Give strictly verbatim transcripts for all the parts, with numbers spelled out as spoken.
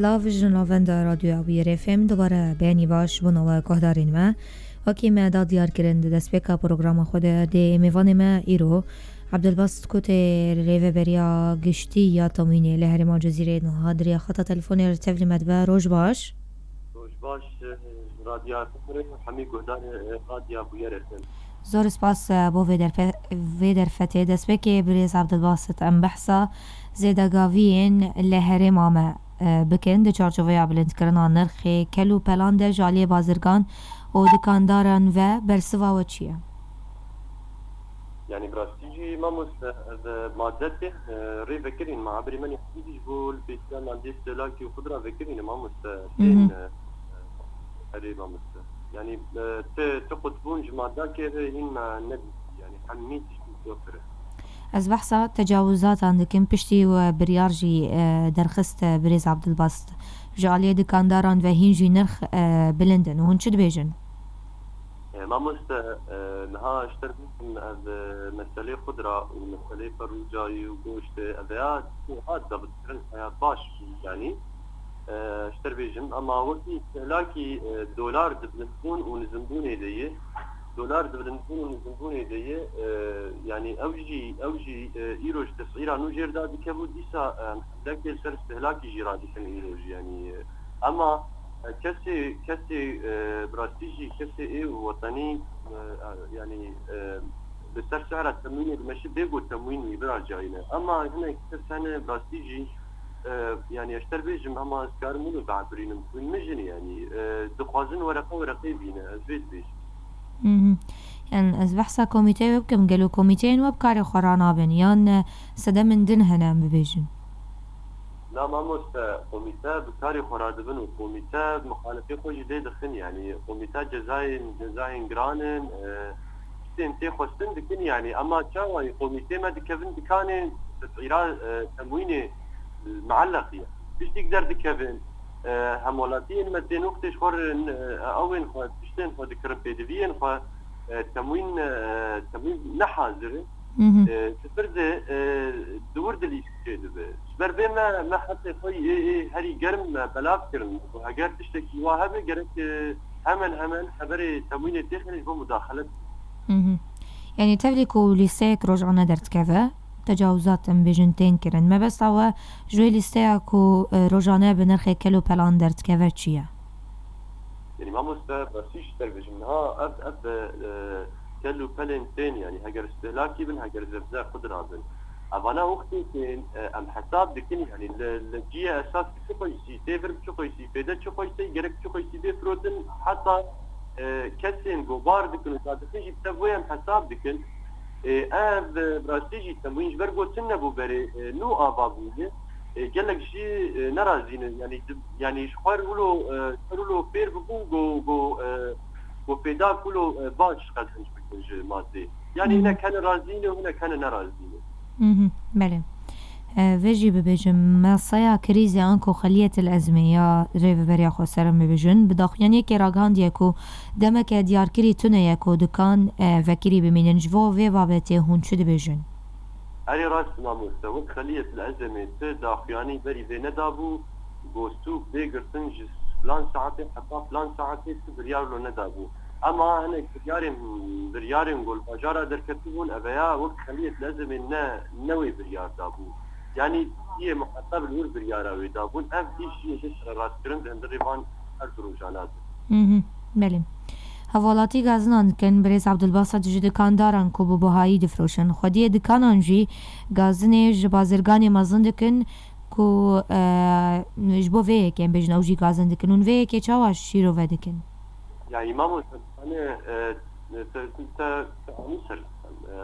Silav ji navenda Radyoya Bûyerê F M, dubare beyanî baş bo nava guhdarên me. Wekî me da diyar kirin di destpêka programa xwe de, dê mêvanê me îro Abdulbasit Kotê, rêveberiya giştî ya temwînê li herêma Cizîrê, niha di riya xeta telefonê re tevlî me dibe. Roj baş. Roj baş, e, Radyoya Bûyerê, hemî guhdarê, e, Radyoya Bûyerê F M. Zor spas, e, bo vê derfe-, vê derfetê. Destpêkê birêz Abdulbasit, em behsa zêdegaviyên li herêma me, e, bikin. Di çarçoveya bilindkirina nirxê kel û pelan de ji aliyê bazirgan û dikandaran ve bersiva we çi ye? Yani bi rastî jî mamoste, ev madde tê, e, rê vekirîn, mahabirî me nî hemî jî bo li pêşiya madeyê stelakî û xwe di ra vekirîne mamoste. Mhm. Tên, e, erê mamoste. Yani, e, ti, ti qutbûn ji madakê re hîn me nedîtî. Yani hemî tiştî zor pir e. Ez behsa tecawizatan dikim, piştî we biryar jî, e, derxist, e, birêz Abdulbasit. Ji aliyê dikandaran ve hîn jî nirx, e, bilind in. Hûn çi dibêjin? E, mamoste, e, niha ji te re bêjim, ev, e, meselê xudra û meselê perûcayî û goştê, ev ya hat zabitkirin heya baş, yanî, e, ji te re bêjim, ema wekî istihlakî, e, dolar di bilindbûn û nizimbûnê de ye, dolar di bilindbûn û nizimbûnê de ye, e, yanî ew jî, ew jî, e, îro ji tesîra nû jêr dadikevû, dîsa, e, em hemlekê li ser istihlakî jî radikin îro jî, yanî, e, ema, e, kesê, kesê, e, bi rastî jî kesê ê wetenî, e, e, yanî, e, li ser sehra temwînê dimeşe bê ku temwîn wî bira cayî ne. Ema hinek kes hene bi rastî jî, e, yanî ez ji te re bêjim, ema ez karim wilo ve'birînim, hûn mijin yanî, e, dixwazin wereqe wereqê bîne, ez vê dibêjim. Mhm. Yan ez behsa komîteyê we bikim, gelo komîteyên we bi karê xwe ranabin, yan, e, sedemên din hene em bibêjin? Na mamoste, komîte bi karê xwe radibin û komîte muxalefê xwe jî lê dixin, yanî komîte cezayên, cezayên giran in, e, tiştên tê xwestin dikin, yanî ema çawa komîtê me dikevin dikanê, tesîra, e, temwînê, e, muelleq ye. Tiştîk derdikevin, e, hemwelatiyên me tên wextê ji xwe re, e, ewên xwe, tiştên xwe dikirin pêdiviyên xwe, e, temwîn, e, temwîn ne hazir e. Mhm. E, sifir de, e, di wir de lîst çêdibe. Ji ber vê me, me xetê xwe yê, ê, herî germ me belav kirin. Û heger tiştekî wa hebe, gerek, e, hemen hemen xeberê temwînê têxine ji bo mudaxelet. Mhm. Yanî tevlî ku lîsteyek rojane derdikeve, tecawizat em bêjin tên kirin. Mebesta we ji wê lîsteya ku, e, rojane bi nirxê kel û pelan derdikeve çi ye? Yanî mamoste, rastî ji te re bêjim, niha ev, ev, e, kel û pelên tên, yanî heger istihlakî bin, heger zevze xudra bin. Evana wextê tên, e, em hesab dikin, yanî li, li cihê esas çi xwe jî tê vir, çi xwe jî pêde, çi xwe jî tê gerek, çi xwe jî bê firotin, heta, e, kesên ku bar dikin û dadixin jî bi te boye em hesab dikin. E, ev, e, bi rastî jî temwîn ji ber gotin nebû berê, e, nû ava bûye. E, gelek jî, e, nerazî ne. Yanî di-, yanî ji xwe re wilo, e, ji xwe re wilo fêr bibû, go, go, e, go pêdak wilo, e, baş qezenc bikin ji madeyê. Yanî Hı hı. hinek hene razî ne û hinek hene nerazî ne. Mhm, belê. E, vê jî bibêjim, masaya krîzê anku xeliyetil ezmê ya Rêveberiya Xweser em bibêjin, bi daxuyaniyekê ragihandiye ku demeke diyarkirî tune ye ku dikan, e, vekirî bimînin. Ji bo vê babetê hûn çi dibêjin? Erê rast mamoste, wek xeliyetil ezmê ti daxuyanî berî vê nedabû, go sûk bê girtin ji filan saetê heta filan saetê ti biryar lo nedabû. Ema hinek biryarên, biryarên ku li bajara derketibûn, eveya wek xeliyetil ezmê ne, ne wê biryar dabû. Yanî cihê muhetab li wir biryara wê dabûn. Ev îş jî yê sererastkirin di hundirê van her du rojana de. Mhm, belê. Hevalatî gazinan dikin, birêz Abdulbasit, ji dikandaran ku bi buhayî difiroşin. Xwediyê dikanan jî gazinê ji bazirganê mezin dikin ku, e, ji bo vê yekê em bêjin ew jî gazin dikin. Hûn vê yekê çawa şîrove dikin? Ya îmam û Sultanê, e, te, te, te anî ser, e,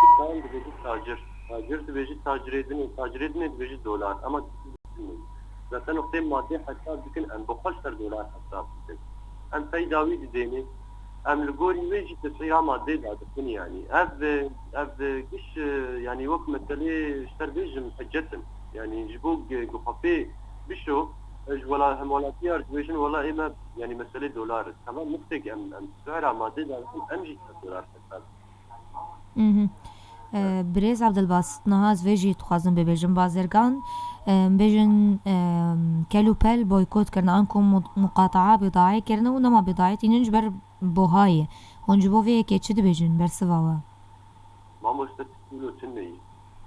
dikan dibêjî tacir. Tacir dibêjî tacirê dinê, tacirê dinê dibêjî dolar. Ama zaten wextê madê hesab dikin, em bi xwe ser dolar hesab dikin. Em peyda wî didêne, em li gorî wê jî tesîra madê dadixin yanî. Ev, ev giş, yanî wek meselê ji te re bêjim hicet in. Yanî ji bo gi-, guxapê bişo, ji wela-, hemwelatiyar dibêjin, wela ê me, yanî meselê dolar e. Tamam, niftek em, em sehra madê dadixin, em jî ser dolar hesab dikin. Mhm. E, birêz Abdulbasit, niha ez vê jî dixwazim bibêjim. Bazirgan, Em, bêjin, em, kel û pel boykot kirine, anku mu-, muqataa bîdayê kirine û nema bîdayê tînin ji ber buhayê. Hûn ji bo vê yekê çi dibêjin bersiva we? Mamoste, tu wilo çi neyî?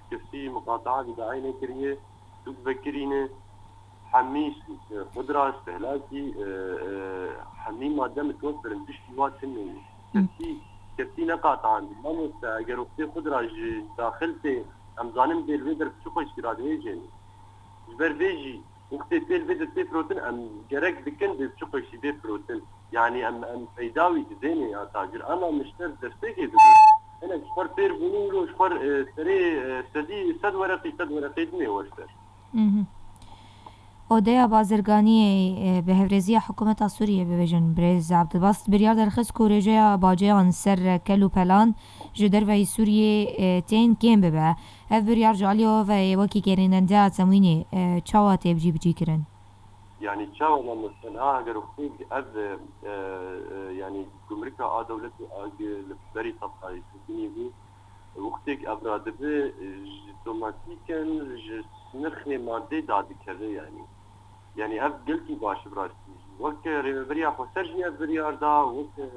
Kesî muqataa bîdayê nekiriye, sûk vekirîne, hemî xudra, istehlakî, e, e, hemî madde mitwefirin, tiştî wa çi neyî? Kesî, kesî neqatandî. Mamoste, eger wextê xudra ji daxil tê, em zanin bê li vê der çi xweşkî radihêjên. Ji ber vê jî wextê tê li vê de tê firotin, em gerek dikin dê çi xweşî bê firotin. Yanî em, em peyda wî didênê ya tacir. Ama mişter destpêkê dibin. Hinek ji xwe pêr bûne wilo ji xwe, e, serê, e, sedî, sed wereqî, sed wereqê dinê wer ser. Mhm. Odeya Bazirganiyê, e, bi hevrêziya hikûmeta Sûriyê bibêjin, birêz Abdilbast biryar derxist ku rêjeya baceyan ser kel û pelan ji derveyî Sûriyê, e, tên kêm bibe. Ev biryar ji aliyê we ve yê wekî gerînendeya temwînê, e, çawa tê cîbicî kirin? Yanî çawa mamoste, niha eger xwî ev, e, e, yanî gumrika a dewletê a li berî tefqayê Sûriyê bû, wextêk ev radibe, ji otomatîken ji nirxê madê dadikeve yanî. Yanî ev gelkî baş bi rastî. Wek rêveberiya xweser jî ev biryar da, wek, e,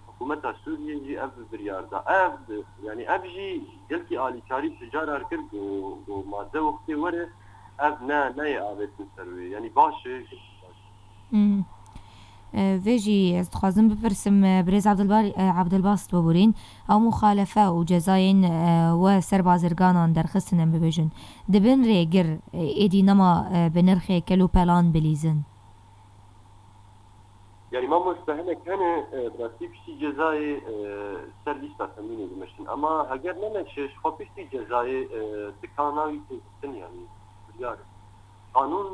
hikûmeta Sûriyê jî ev biryar da. Ev, yanî ev jî gelkî alîkarî ji cara kir ku, ku madde wextê were, ev ne, neyê avêtin ser wê. Yanî baş e, gelkî baş e. Hmm. E, vê jî ez dixwazim bipirsim, e, birêz Abdilbar-, e, Abdilbast biborîn. Ew muxalefe û cezayên, e, we ser bazirganan derxistin em bibêjin. Dibin rêgir, e, êdî nema, e, bi nirxê kel û pelan bilîzin. Yanî mamoste hinek hene, e, bi rastî piştî cezayê, e, ser lîsta temînê dimeşin. Ama heger nemeşe, ji xwe piştî cezayê, e, dikana wî tê girtin, yanî biryar e. Qanûn,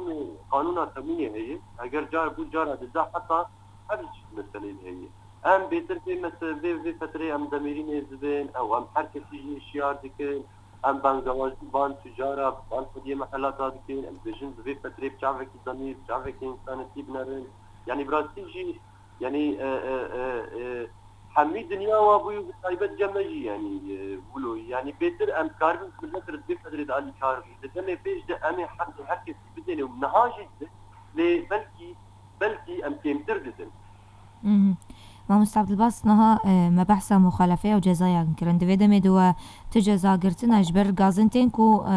qanûna temînê heye. Heger car bû cara dida heta her ji meselê de heye. Em bêtir vê mese-, vê, vê fetreyê em demêrînê dibin, ew em her kesî jî hişyar dikin. Em bangewazî van tûcara, van xwediyê me helata dikin. Em dibêjin bi vê fetrê bi çavekî demîr, bi çavekî însanetî binerin. Yanî bi rastî jî, yanî, e, e, e, e, hemî dinya wa bûyî, bi taybet cem me jî, yanî, e, wilo. Yanî bêtir em karibin milet li vê fetrê de alîkar bin. Di demê pêş de em ê heqê her kesî bidêne û niha jî didin. Lê belkî, belkî em kêmtir didin. Mhm. Mamoste Abdilbas, niha, e, me behsa muxalefeya û cezayan kirin. Di vê demê de we tu ceza girtine ji ber gazin tên ku, e,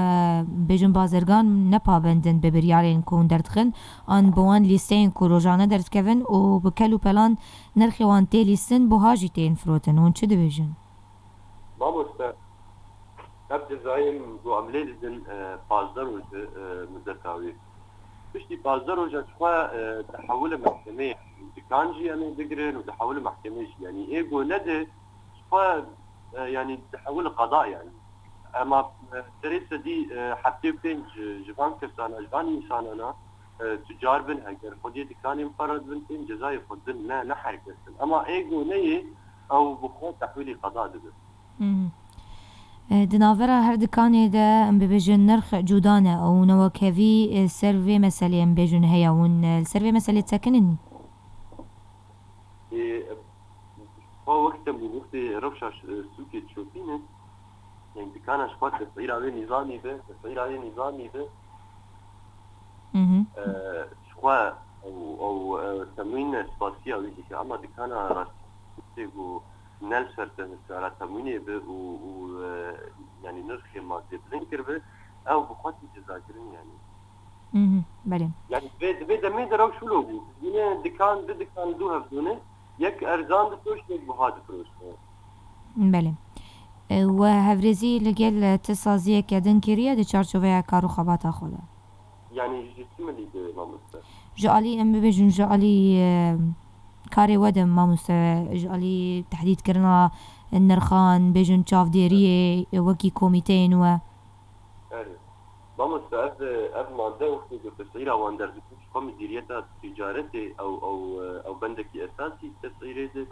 bêjin bazirgan ne pabend in bi biryarên ku hûn derdixin, an bi wan lîsteyên ku rojane derdikevin û bi kel û pelan nirxê wan tê lîstin, buha jî tên firotin. Hûn çi dibêjin? Mamoste, ev cezayên ku em lê didin, e, pazdeh roj e, e, mudeta wê. Piştî pazdeh roja ji xwe, e, dihewile mehkemeyê. Dikan jî em ê bigirin û dihewile mehkemeyê jî. Yanî ê ku nede, ji xwe, e, yanî dihewile qada yanî. Ema, e, serê sedî, e, heftê û pênc ji van kesana, ji van însanana, e, tucar bin, heger xwediyê dikanên xwe re dibin, tên cezayê xwe din, ne, ne her kes din. Ema ê ku neyê, ew bi xwe tehwîlî qada dibe. Mhm. E, di navbera her dikanê de, em bibêjin, nirx cuda ne û newekhevî, e, ser vê meselê, em bêjin, heye. Hûn, e, li ser vê meselê disekinin? Ê, xwe wek te bû, wextê rewşa ş-, sûkê dişopîne, yanî dikana ji xwe tesîra wê nîzamî be, tesîra wê nîzamî be, Mhm. e, ji xwe ew, ew, e, temwîn spasiya wî dike. Ama dikana rastî tê ku ne li ser te-, sera temwînê be û, û, e, yanî nirxê madê bilind kiribe, ew bi xwe tê cezakirin yanî. Mhm, belê. Yanî divê, divê demê de rewş wilo bû. Yine dikan, du dikan, du hevdû ne, yek erzan difiroşt, yek buha difiroşt. Belê. E, we hevrêzî li gel, e, ti saziyeke din kiriye di çarçoveya kar û xebata xwe de? Yanî ji çi milî de mamoste? Ji alî, em bibêjin, ji alî, e, karê we de mamoste, ji alî tehdîdkirina nirxan, bêjin çavdêriyê, e, wekî komîteyên we. Erê. Mamoste, ev, ev madde wextê ku tesîra wan derdikû, ji xwe midîriyeta ticaretê ew, ew, ew bendekî esasî tesîrê de,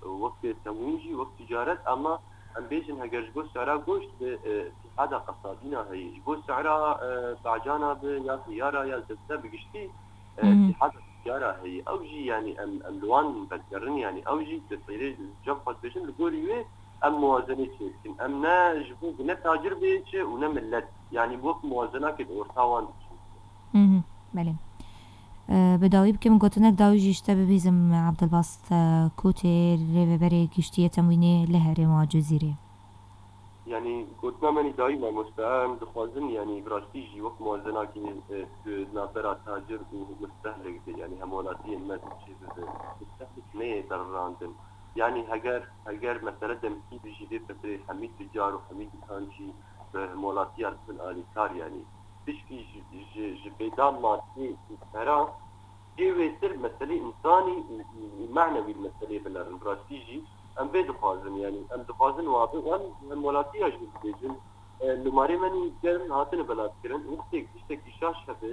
wek temwîn jî, wek ticaret, ama em bêjin heger ji bo sera goşt bi, e, îtîhada qesadîna heye, ji bo sera, e, bacana bi ya xiyara ya zebze bi giştî, e, Hmm. îtîhada tijara heye. Ew jî yanî em, em li wan vegerin, yanî ew jî tesîrê cem xwe dibêjin, li gorî wê em muwazenê çêdikin. Em ne ji bo ne tacir bê çi û ne millet. Yanî wek muwazenakê di orta wan diçin. Mhm, belê. E, bi dawî bikim, gotinek dawî jî ji te bibîzim, Abdulbast, e, Kûtê, rêveberê giştî yê temwînê li herêma Cizîrê. Yanî gotina me nî dawî, mamoste, em dixwazin, yanî bi rastî jî wek muwazenakê, e, di navbera tacir û mustehlek de, yanî hemwelatiyên me çêbibe. Mustehlek neyê derrandin. Yanî heger, heger mesele demkî bi jî vê fikrê hemî ticar û hemî dikançî bi hemwelatiya dibin alîkar, yanî tişkî ji, ji, ji pêda madî û pera jê wêtir meselê însanî û, û, û manewî li meselê binerin. Bi rastî jî em vê dixwazin, yanî em dixwazin wa bi, em hemwelatiya jî dibêjin. E, numarê me nî germ hatine belavkirin. Wextê tiştekî şaş hebe,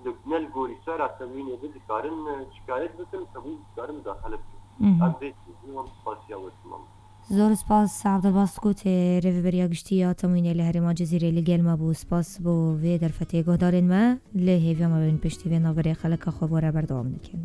li, ne li gorî şera temwînê bi dikarin, e, şikayet bikin, temwîn dikarin mudaxele bikin. Mhm. Em vê dixwazin, wan spasiya we dikim. Zor spas, Abdulbast Kûtê, rêveberiya giştî ya temwînê li herêma Cizîrê li gel me bû. Spas bo vê derfetê, guhdarên me, li hêviya me bin piştî vê navberê xeleka xwe bore berdewam dikin.